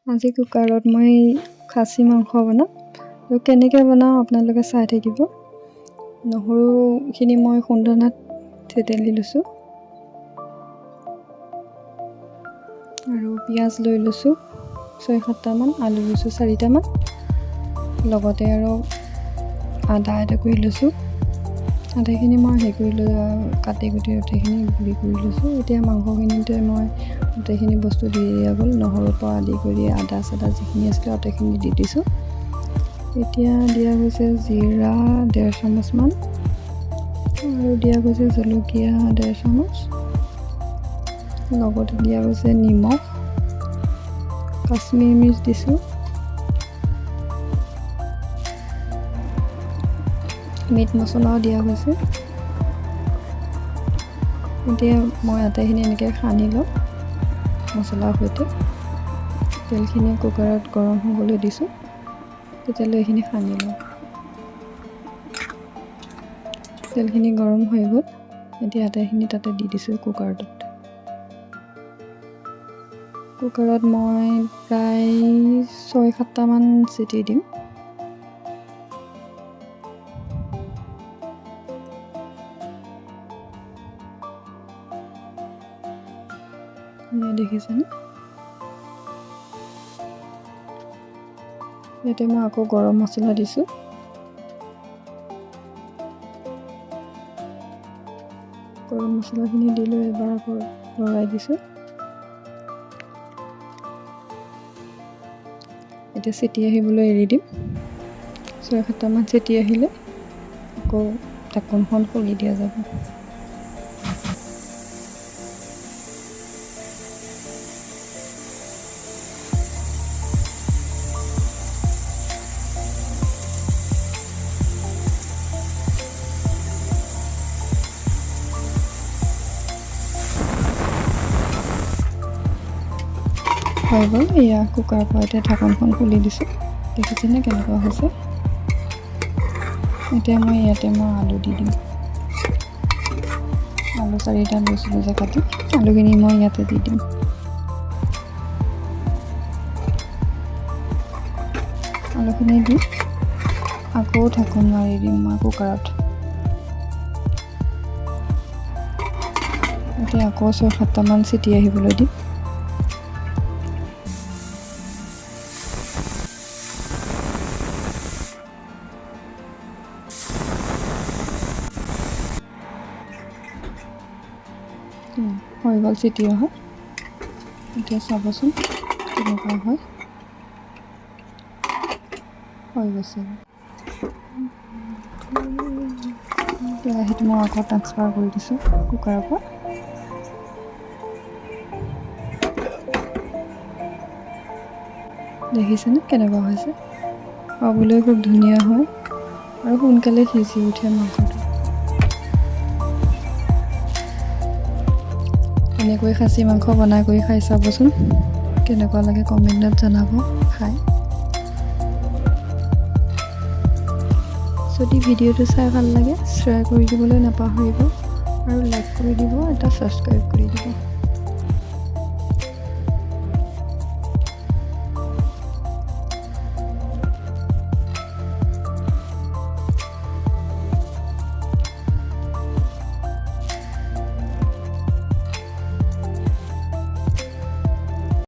আজি কুকাৰত মই খাচী মাংস বনাম। তো কেনেকৈ বনাওঁ আপোনালোকে চাই থাকিব। নহৰুখিনি মই খুন্দনাত থেতেলি লৈছোঁ আৰু পিঁয়াজ লৈ লৈছোঁ 6-7টামান, আলু লৈছোঁ 4টামান, লগতে আৰু আদা এটা কৰি লৈছোঁ। আদাখিনি মই হেৰি কৰি লৈ কাটি কুটি গোটেইখিনি গুড়ি কৰি লৈছোঁ। এতিয়া মাংসখিনিতে মই গোটেইখিনি বস্তু দি দিয়া গ'ল, নহৰুৰ পৰা আদি কৰি আদা চাদা যিখিনি আছিলে গোটেইখিনি দি দিছোঁ। এতিয়া দিয়া গৈছে জিৰা 1.5 চামুচমান আৰু দিয়া গৈছে জলকীয়া 1.5 চামুচ, লগতে দিয়া গৈছে নিমখ, কাশ্মীৰী মিৰ্চ দিছোঁ, মিট মছলাও দিয়া হৈছে। এতিয়া মই আটাইখিনি এনেকৈ সানি ল'ম মছলাৰ সৈতে। তেলখিনি কুকাৰত গৰম হ'বলৈ দিছোঁ, তেতিয়ালৈ এইখিনি সানি লওঁ। তেলখিনি গৰম হৈ গ'ল, এতিয়া আটাইখিনি তাতে দি দিছোঁ কুকাৰটোত। কুকাৰত মই প্ৰায় 6-7টামান চিটি দিম। দেখিছেনে? ইয়াতে মই আকৌ গৰম মছলা দিছোঁ। গৰম মছলাখিনি দি লৈ এবাৰ আকৌ লৰাই দিছোঁ। এতিয়া চিটি আহিবলৈ এৰি দিম। 6-7টামান চিটি আহিলে আকৌ ঢাকোনখন খুলি দিয়া যাব। হৈ গ'ল। এয়া কুকাৰৰ পৰা এতিয়া ঢাকনখন খুলি দিছোঁ। দেখিছেনে কেনেকুৱা হৈছে? এতিয়া মই ইয়াতে আলু দি দিম। আলু 4টা লৈছিলোঁ যে কাটি, আলুখিনি মই ইয়াতে দি দিম। আলুখিনি দি আকৌ ঢাকোন মাৰি দিম মই কুকাৰত। এতিয়া আকৌ 6-7টামান চিটি আহিবলৈ দিম। হৈ গ'ল চিটি অহা। এতিয়া চাবচোন কেনেকুৱা হয়। হৈ গৈছে। কেৰাহীত মই আকৌ ট্ৰান্সফাৰ কৰি দিছোঁ কুকাৰৰ পৰা। দেখিছেনে কেনেকুৱা হৈছে? খাবলৈ খুব ধুনীয়া হয় আৰু সোনকালে সিজি উঠে মাংসটো। এনেকৈ খাচী মাংস বনাই কৰি খাই চাবচোন কেনেকুৱা লাগে, কমেণ্টত জনাব খাই। যদি ভিডিঅ'টো চাই ভাল লাগে শ্বেয়াৰ কৰি দিবলৈ নাপাহৰিব আৰু লাইক কৰি দিব, এটা ছাবস্ক্ৰাইব কৰি দিব।